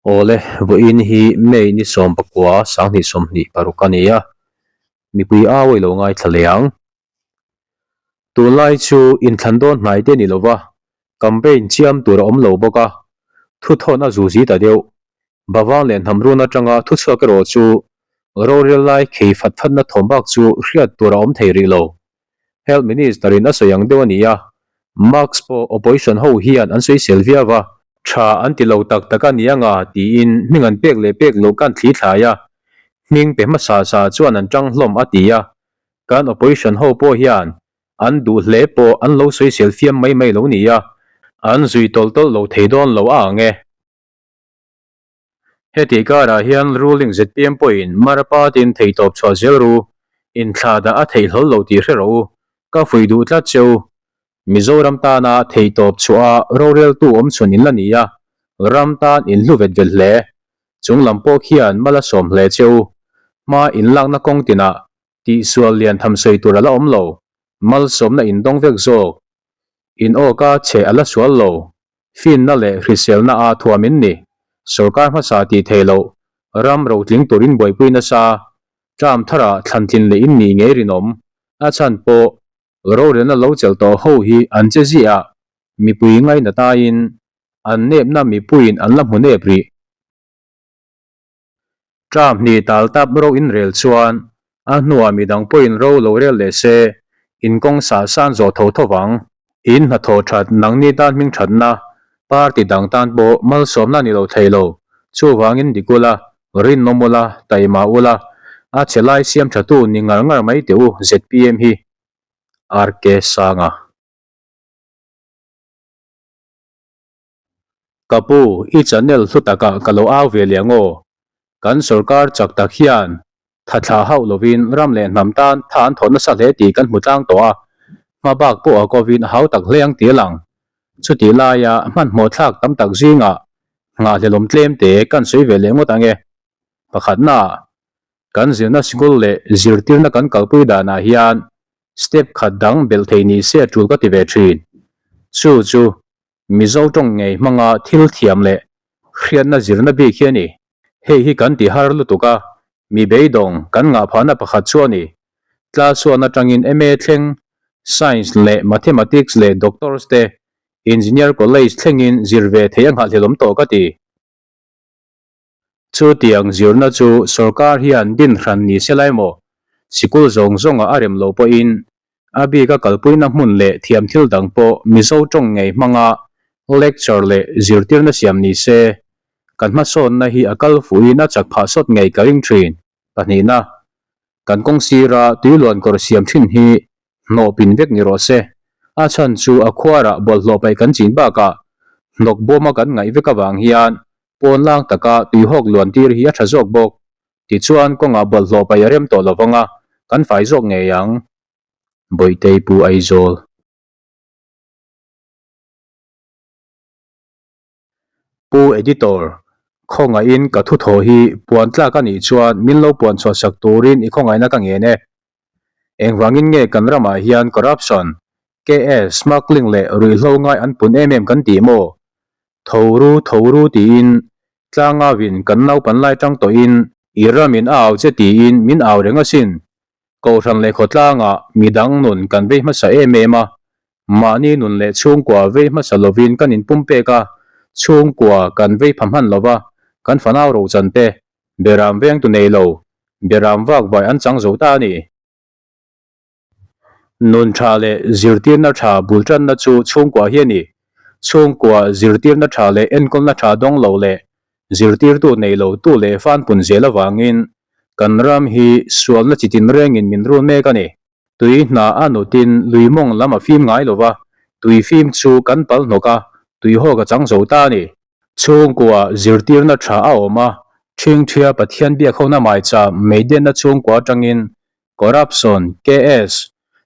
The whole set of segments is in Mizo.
Awle, vawiin hi May ni 19 2026 a ni a, mipui au a ilo ngaithla leh ang. Tunlai chu inthlan dawn hnai te ni lova, campaign chiam tur a awm lo bawk a, thuthawn a zuzi ta deuh. Bavang leh hnamrun atanga thuchhuak erawh chu rorel lai khei fat fatna thawm bak chu hriat tur a awm thei rih lo. Health Minister in a sawi ang deuh a ni a, Mask pawh opposition ho hian an sawisel viau a, tha an ti lo tak tak a ni anga tiin hming an pek leh pek loh kan thli thlai a, hming pe hmasa sa chuan an tang hlawm a ti a, kan opposition ho pawh hian an duh hle pawh an lo sawisel fiam mai mai lo ni a, an zui tawlh tawlh lo thei dawn lo a ang e. Heti karah hian ruling zpm pawhin Mara Party-in theihtawp chhuah zel ru, inthlah dah a theih hlawl lo tih hre rawh u, ka fuih duh tlat che u. Mizoram tana theihtawp chhuah a roreltu awmchhun in la ni a, ram tan in hlu vet vet hle. Chung lam pawh khian mal a sawm hle che u. Hma inlakna kawng tinah tihsual lian tham sawi tur a la awm lo, malsawmna indawng vek zawk. In awka che a la sual lo, Finna leh hriselna a thuam in ni. Sorkar hmasa tih theih loh, ram rotling turin buaipui nasa, term thara thlantlin leh in nih ngei rinawm. A chhan pawh, rorelna lo chelh tawh ho hi an che ziah, mipui ngaina taiin, an nepna mipuiin an la hmu nep rih. Term hnih tal tap ro in rel chuan a hnuah midang pawhin ro lo rel leh se, in kawng sah san zawh tho tho vang. In hnathawh that nangni tan hming thatna, party dang tan pawh malsawmna ni lo thei lo. Chuvangin dik ula, rinawm ula, taima ula, a che lai siam thatu ni ngar ngar mai teh u zpm hi. RK Sanga. Ka pu, i channel hlu takah ka lo au ve leh ang aw. Kan sorkar chak tak hian tha thlah hauh lovin ram leh hnam tan tha an thawh nasa hle tih kan hmu tlang tawh a, hma bak pawh a kovin a hau tak hle ang tih a lang. Chutih laia hmanhmawh thlak tam tak zingah nghahhlelawm tlem te kan sawi ve leh ngawt ang e. Pakhatna, kan zirna sikul leh zirtirna kan kalpui danah hian step khat dang belh thei ni se a tul ka ti ve thin. Chu chu Mizo tawng ngei hmanga thil thiam leh hriatna zirna bik hi a ni. Hei hi kan ti har lutuk a, mi beidawng kan ngah phahna pakhat chu a ni. Tlasuan atangin MA thleng, Science leh Mathematics leh Doctors te, Engineer College thlengin zir ve thei a nghahhlelawm tawh ka ti. Chutiang zirna chu sorkar hian din hran ni se lai maw? Sikul zawng zawnga a rem lo pawhin a bika kalpuina hmun leh thiam thil dang pawh Mizo tawng ngei hmanga lecture leh zirtirna siam ni se, kan hmasawnna hi a kal fuhin a chak phah sawt ngei ka ring thin. Pahnihna, kan kawng sira tuiluan kawr siam thin hi hnawh pin vek ni rawh se. A chhan chu a khuarah bawlhhlawh paih kan chin bakah hnawk bawma kan ngaih vek avang hian pawn lang taka tuihawk luan tir hi a tha zawk bawk. Tichuan kawngah bawlhhlawh paih a rem tawh lo vang a, kan fai zawk ngei ang. Bawihtei Pu Aizawl. Pu Editor, khawngaihin ka thuthaw hi puan tlak a nih chuan min lo puan chhuah sak turin i khawngaihna ka ngen e. Engvangin nge kan ramah hian corruption, KS, smuggling leh ruihhlo ngai an pun em em kan tih maw? Tho ru, tho ru tiin tlangauin kan naupan lai tang tawhin i ramin a au che tiin min au reng asin. Kohhran leh khawtlangah midang nun kan vei hmasa em em a, mahni nun leh chhungkua vei hmasa lovin kan inpumpek a, chhungkua kan vei pha hman lova, kan fanau rochan te Beram vengtu nei lo, beram vak vai an chang zo ta a ni. Nun tha leh zirtirna tha bul tanna chu chhungkua hi a ni. Chhungkua zirtirna tha leh enkawlna tha dawng lo leh zirtirtu nei lo tu leh fan pun zel avangin kan ram hi sualna chi tinrengin min run mek a ni. Tui hna a nutin lui mawng lam a fim ngai lo va, tui fim chu kan pal hnawk a, tuihawk a chang zo ta a ni. Chhungkua zirtirna tha a awm a, Ṭhingṭhia Pathian biak hona maicha meidenna chhungkua atangin corruption, KS,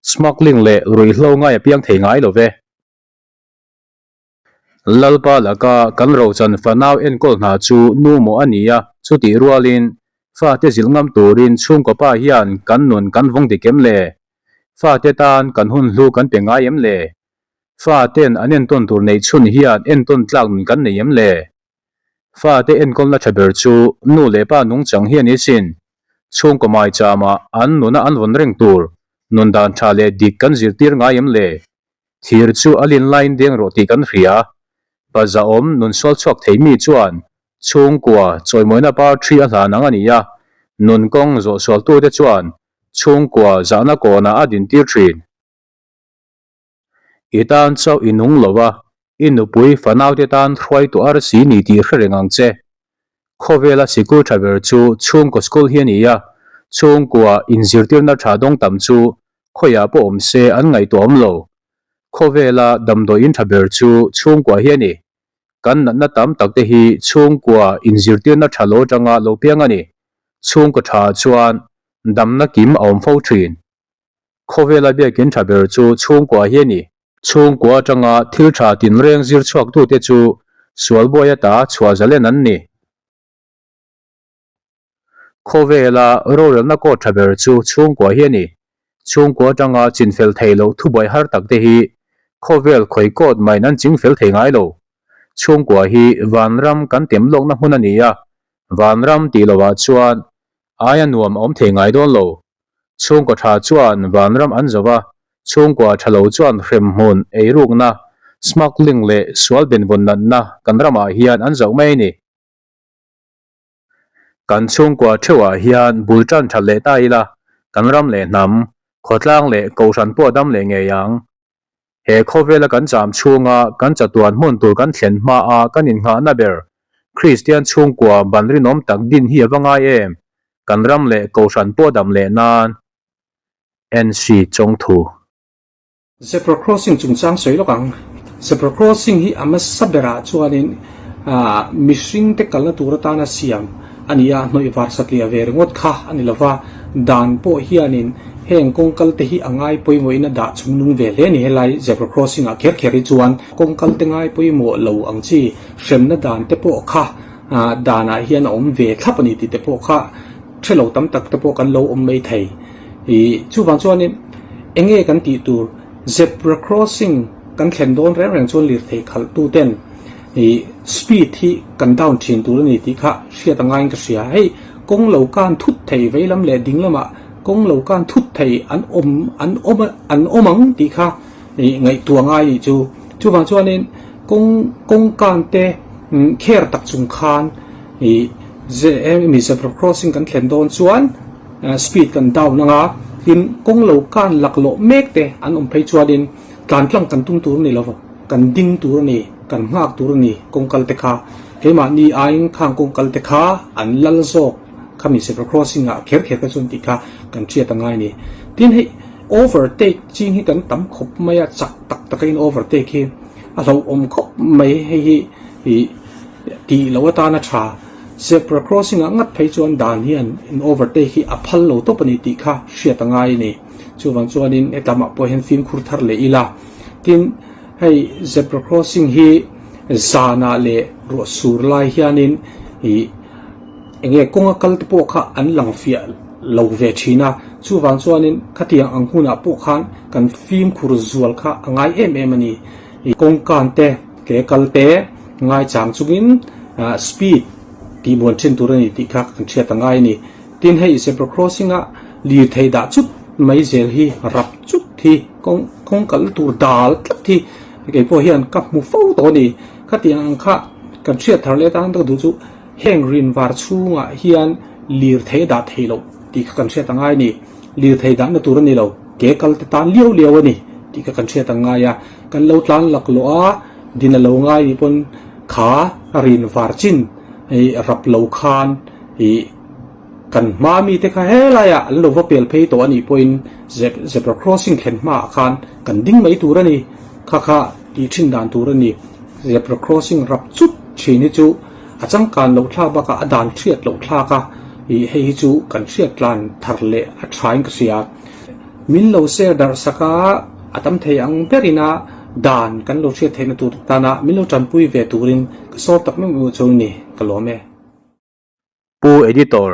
smuggling leh ruihhlo ngai a piang thei ngai lo ve. Lalpa laka kan rochan fanau enkawl hna chu nu maw a ni a, chutih rualin fate zilh ngam turin chhungkaw pa hian kan nun kan vawng dik em le? Fate tan kan hun hlu kan pe ngai em le? Fa ten an entawn tur neih chhun hian entawn tlak nun kan nei em le? Fate enkawlna tha ber chu nu leh pa nungchang hi a ni sin. Chhungkaw maichama an nuna an vawn reng tur nun dan tha leh dik kan zirtir ngai em le? Thir chu a lin laiin deng rawh tih kan hria. Pa zahawm nun sual chhuak thei mi chuan chhungkua chawimawina par thi a hlan ang a ni a, nun kawng zawh sualtute chuan chhungkua zahna kawnah a dintir thin. I tan chauh i nung lo a, i nupui fanaute tan hruaitu arsi ni tih hre reng ang che. Khawvela sikul tha ber chu chhungkaw school hi a ni a, chhungkua inzirtirna tha dawng tam chu khawiah pawh awm se an ngaihtuah awm lo. Khawvela damdawiin tha ber chu chhungkua hi a ni. Kan natna tam tak te hi chhungkua inzirtirna tha lo atanga lo piang a ni. Chhungkaw tha chuan damna kim a awm fo thin. Khawvela biakin tha ber chu chhungkua hi a ni. Chhungkua atanga thil tha tinreng zir chhuaktute chu sual buai ata chhuah zalen an ni. Khawvela rorelna court tha ber chu chhungkua hi a ni. Chhungkua atanga chinfel thei loh thubuai har tak te hi khawvel khawi court maiin an chingfel thei ngai lo. Chhungkua hi vanram kan tem lawkna hmun a ni a, vanram tih lovah chuan aia nuam a awm thei ngai dawn lo. Chhungkaw tha chuan vanram an zo a, chhungkua tha lo chuan hremhmun, eirukna, smuggling leh sual benvawn natna kan ramah hian an zoh mai a ni. Kan chhungkua theuhah hian bul tan that leh ta ila, kan ram leh hnam, khawtlang leh kohhran pawh a dam leh ngei ang. He khawvela kan cham chhunga kan chatuan hmun tur kan thlen hmaa kan innghahna ber Kristian chhungkua ban rinawm tak din hi a va ngai em? Kan ram leh kohhran pawh dam leh nan NC Chawngthu. Zebra crossing chungchang sawi lawk ang. Zebra crossing hi a hmasa berah chuanin mihring te kalna tur atana siam a ni a, hnawih var satliah ve ringawt kha a ni lova, dan pawh hianin heng kawngkal te hi a ngai pawimawhin a dah chungnung ve hle a ni. Helai zebra crossing ah kher kher hi chuan kawngkal te ngai pawimawh lo ang chi hremna dan te pawh kha danah hian a awm ve thlap a ni tih te pawh kha hrelo tam tak te pawh kan lo awm mai thei. Ih chuvang chuanin eng nge kan tih tur zebra crossing kan thlen dawn reng reng chuan lirthei khalh tu ten ih speed hi kan down thin tur a ni tih kha hriat a ngaiin ka hria. Hei kawng lo kan thut thei vei lam leh ding lamah kawng lo kan thut thei an awm an awm an awm ang tih kha ih ngaihtuah ngai nih chu. Chuvang chuanin kawng kawng kan te kher tak chung khan ih ze zebra crossing kan thlen dawn chuan Speed kan down anga tin kawng lo kan laklawh mek te an awm phei chuanin tlan tlang kan tum tur a ni lo, kan ding tur a ni, kan nghak tur a ni kawng kal te kha. Keimahni aiin khang kawng kal te kha an lal zawk khami zebra crossing ah kher kher kha chuan tih kha kan hriat a ngai a ni. Tin hei overtake ching hi kan tam khawp mai a, chak tak taka in overtake hi a hlauhawm khawp mai hei hi ih tih loh atana tha. Zebra crossing ah ngat phei chuan dan hian in overtake hi a phal lo tawp a ni tih kha hriat a ngai a ni. Chuvang chuanin hetlama pawh hian fimkhur thar leh ila. Tin, hei zebra crossing hi zanah leh ruah sur lai hianin ih eng nge kawnga kal te pawh kha an lang fiah lo ve thin a. Chuvang chuanin khatiang ang hunah pawh khan kan fimkhur zual kha a ngai em em a ni. Kawngkan te, ke kal te ngaichang chungin speed tih muan thin tur a ni tih kha kan hriat a ngai a ni. Tin hei zebra crossing a lirthei dah chut mai zel hi rap chut hi kawng kawng kal tur dal tlat hi kei pawh hian ka hmu fo tawh a ni. Khatiang ang kha kan hriat thar leh tan tak duh chu heng rin var chhungah hian lirthei a dah thei loh tih kha kan hriat a ngai a ni. Lirthei dahna tur a ni lo, ke kal te tan liau liau a ni tih kha kan hriat ang ngai a, kan lo tlan laklawh a, din a lo ngai nih pawn kha a rin var chin ih rap lo khan ih kan hma mi te kha helaiah an lo va pel phei tawh a nih pawhin zebra crossing thlen hmaah khan kan ding mai tur a ni, kha kha tih thin dan tur a ni, zebra crossing rap chut thin hi chu. A changkan loh thlak bakah a dan hriat loh thlak a, ih hei hi chu kan hriat tlan thar leh a thain ka hria. Min lo share darh sak a, a tam thei ang berin a dan kan lo hriat theihna tur tana min lo tanpui ve turin ka sawr tak meuh meuh chu ni, ka lawm e. Pu Editor,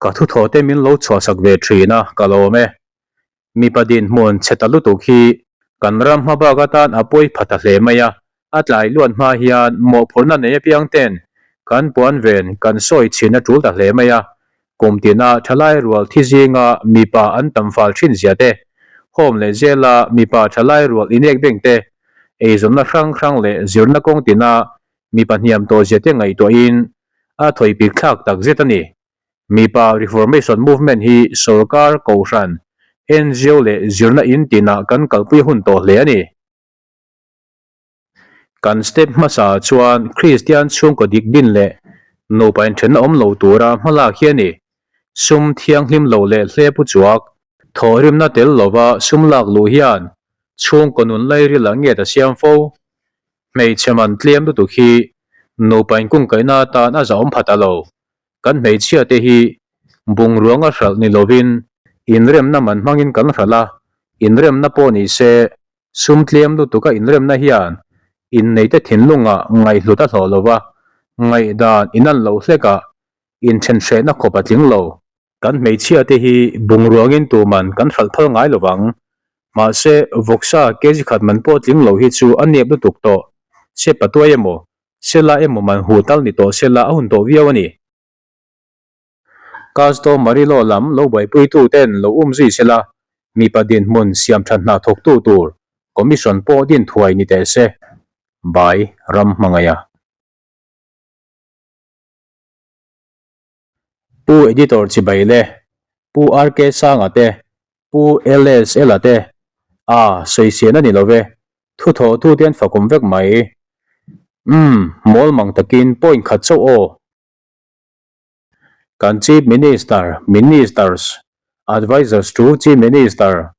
ka thuthaw te min lo chhuahsak ve thin a, ka lawm e. Mipa dinhmun chhe ta lutuk hi kan ram hma bak atan a pawi pha ta hle mai a, a tlai luat hma hian mawhphurhna nei apiang ten. Kan puan ven kan sawi chhin a tul ta hle mai a, kum tina thalai rual thi zinga mipa an tam fal thin zia te, home leh zela mipa thalai rual inek beng te, eizawnna hrang hrang leh zirna kawng tina mipa hniam tawh zia te ngaihtuahin a thawipik thlak tak zet a ni. Mipa Reformation Movement hi sorkar, kohhran, ngo leh zirna in tinah kan kalpui hun tawh hle a ni. Kan step hmasa chuan Kristian chhungkaw dik din leh nupa inthenna awm lo tura hmalak hi a ni. Sum thianghlim lo leh hle pu chuak, thawhrimna tel lova sum lak luh hian chhungkaw nun lairil ah nge ta siam fo? Hmeichhe man tlem lutuk hi nupa inkungkaihna atan a zahawm pha ta lo. Kan hmeichhia te hi bungruanga hralh ni lovin inremna man hmangin kan hralh a, inremna pawh ni se Sum tlem lutuka inremna hian inneite thinlungah ngaihhlut a hlawh lo va, ngaihdan inan loh hlekah inthenhrehna khawp a tling lo. Kan hmeichhiate hi bungruangin tuman kan hralh phal ngai lo vang. Mahse, vawksa kg khat man pawh tling lo hi chu a nep lutuk tawh. Se patuai emaw, sela emaw man hu tal ni tawh sela a hun tawh viau a ni. Casto Marillo lam lo buaipuitu ten lo um zui sela, mipa dinhmun siam that hna thawktu tur Commission pawh din thuai ni teh se. By Ram Hmangaia. Pu Editor Chibai le Pu RK Sanga te, Pu LS Ela te, a sawi sian a ni lo ve, thu thawh tu te an fakawm vek mai. Umm, mawl mang takin point khat chauh aw. Kan Chief Minister, Ministers, Advisers to Chief Minister,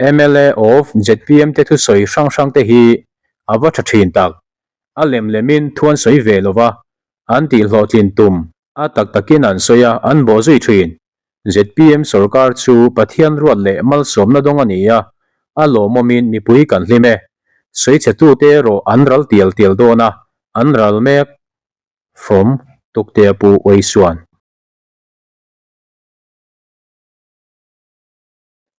mla of zpm te thusawi hrang hrang te hi a va tha thin tak. A lem lemin thu an sawi ve lova, an tih hlawhtlin tum a tak takin an sawi a, an bawh zui thin. Zpm sorkar chu Pathian ruat leh malsawmna dawng a ni a, a lawmawmin mipui kan hlim e. Sawichhetute erawh an ral tial tial dawn a, an ral mek. From Tuktea Pu Uaisuan.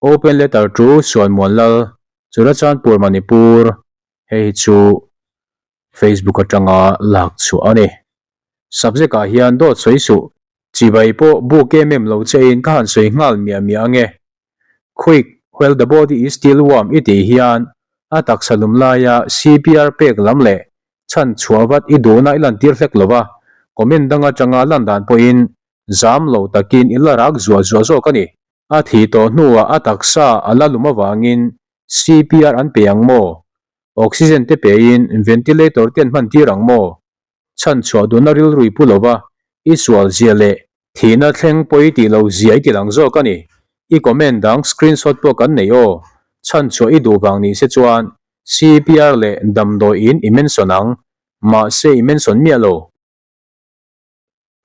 Open letter to Suanmuan Lal, Churachandpur Manipur, hei hi chu Facebook atanga lak chhuah a ni. Subject ah hian dawt sawi suh, chibai pawh buk em em lo che in ka han sawi nghal miah miah ange. Quick, while the body is still warm i tih hian a taksa lum laia CPR pek lam leh chhan chhuah vat i duhna i lantir hlek lo va, comment dang atanga lan dan pawhin zam lo takin i la rak zuah zuah zawk a ni. A thih tawh hnuah a taksa a la lum avangin CPR an pe ang maw? Oxygen te pein ventilator te an hman tir ang maw? Chhan chhuah duhna rilru i pu lo va, i sual zia leh thihna thleng pawh i tih lo zia i ti lang zawk a ni. I comment dang screenshot pawh kan nei aw. Chhan chhuah i duh vang ni se chuan CPR leh damdawi in i mention ang, mahse i mention miah lo.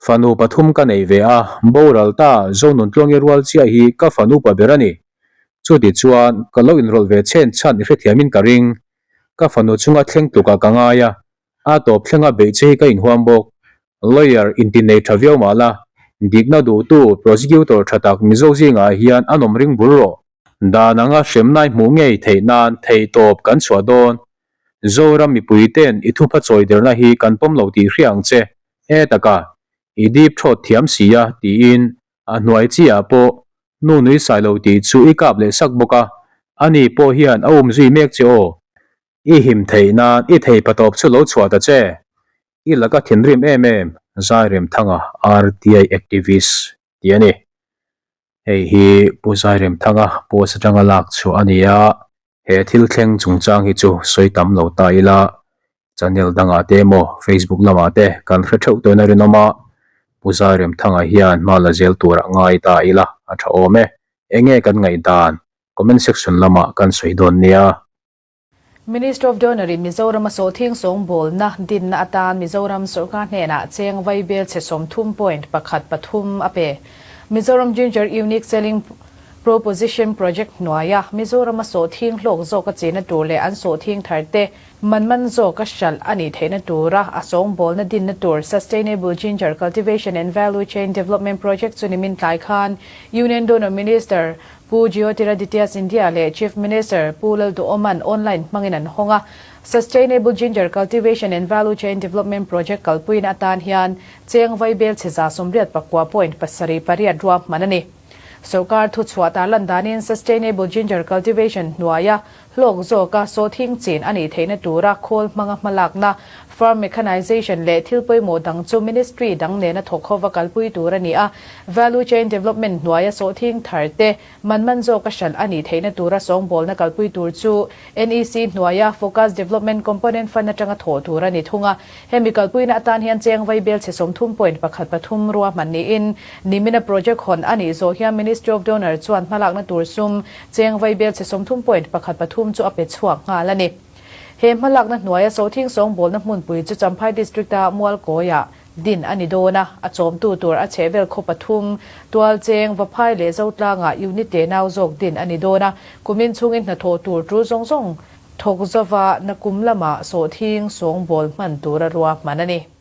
Fanu pathum ka nei ve a, boral ta Zonuntluangi rual chiah hi ka fanu pa ber a ni. Chuti chuan ka lo inrawlh ve chhen chhan i hrethiamin ka ring. Ka fanu chunga thleng tlukah ka ngai a, a tawp thlenga beih che hi ka inhuam bawk. Lawyer inti nei tha viau mah la, dikna duhtu prosecutor tha tak Mizo zingah hian an awm ring bur rawh. Dan anga hremnai hmuh ngei theih nan theihtawp kan chhuah dawn. Zoram mipui ten i thupha chawi derna hi kan pawm lo tih hria ang che. E taka, i dip thawt thiam si a, tiin a hnuai chi ah pawh nu nui sai lo tih chu i kap leh sak bawk a, ani pawh hian a um zui mek che aw. I him theih nan i thei patawp chu lo chhuah ta che. I laka thinrim em em, Zairemthanga RTI activist tih a ni. Hei hi Pu Zairemthanga post atanga lak chhuah a ni a, he thil thleng chungchang hi chu sawi tam lo ta ila, channel dangah te emaw Facebook lamah te kan hre theuh tawhin a rinawm a, Pu Zairemthanga hian hma la zel turah ngai ta ila a tha awm e. Enge kan ngaihdan? Comment section lamah kan sawi dawn nia. Minister of Donor in Mizoram a sawhthing sawngbawlna dinna atan Mizoram sorkar hnenah cheng vaibel chhe 30.1 pathum a pe. Mizoram Ginger Unique Selling Proposition Project hnuaia Mizoram a sawhthing hlawk zawk a chihna tur leh an sawhthing thar te man man zawk a hralh a nih theihna tura a sawngbawlna dinna tur Sustainable Ginger Cultivation and Value Chain Development Project chu nimin tlai khan Union Donor Minister Pu Jyotiraditya Scindia leh Chief Minister Pu Lalduhoma'n online hmangin an hawng a. Sustainable Ginger Cultivation and Value Chain Development Project kalpuina atan hian cheng vaibel chhe 89 point 7 8 ruahman a ni. Sorkar thuchhuah tarlan danin Sustainable Ginger Cultivation hnuaia hlawk zawka sawhthing chin a nih theihna tura khawl hmanga hmalakna, Farm Mechanization leh thil pawimawh dang chu Ministry dang nena thawk hova kalpui tur a ni a, Value Chain Development hnuaia sawhthing thar te Man man zawka hralh a nih theihna tura sawngbawlna kalpui tur chu NEC hnuaia Focus Development Component Fund atanga thawh tur a ni thung a. Hemi kalpuina atan hian cheng vaibel chhe 30 point pakhat pathum ruahman niin nimina project hawn a nih zawh hian Ministry of Donor chuan hmalakna tur sum cheng vaibel chhe 30 point pakhat pathum chu a pe chhuak nghal a ni. He hmalakna hnuaia sawhthing sawngbawlna hmunpui chu Champhai District-a Mualkawiah Din a ni dawn a, a chawmtu tur a chhehvel khaw pathum, Tualcheng, Vaphai leh Zotlangah unit tenau zawk din a ni dawn a, kumin chhungin hnathawh tur tul zawng zawng thawk zova nakum lamah sawhthing sawngbawl hman tura ruahman a ni.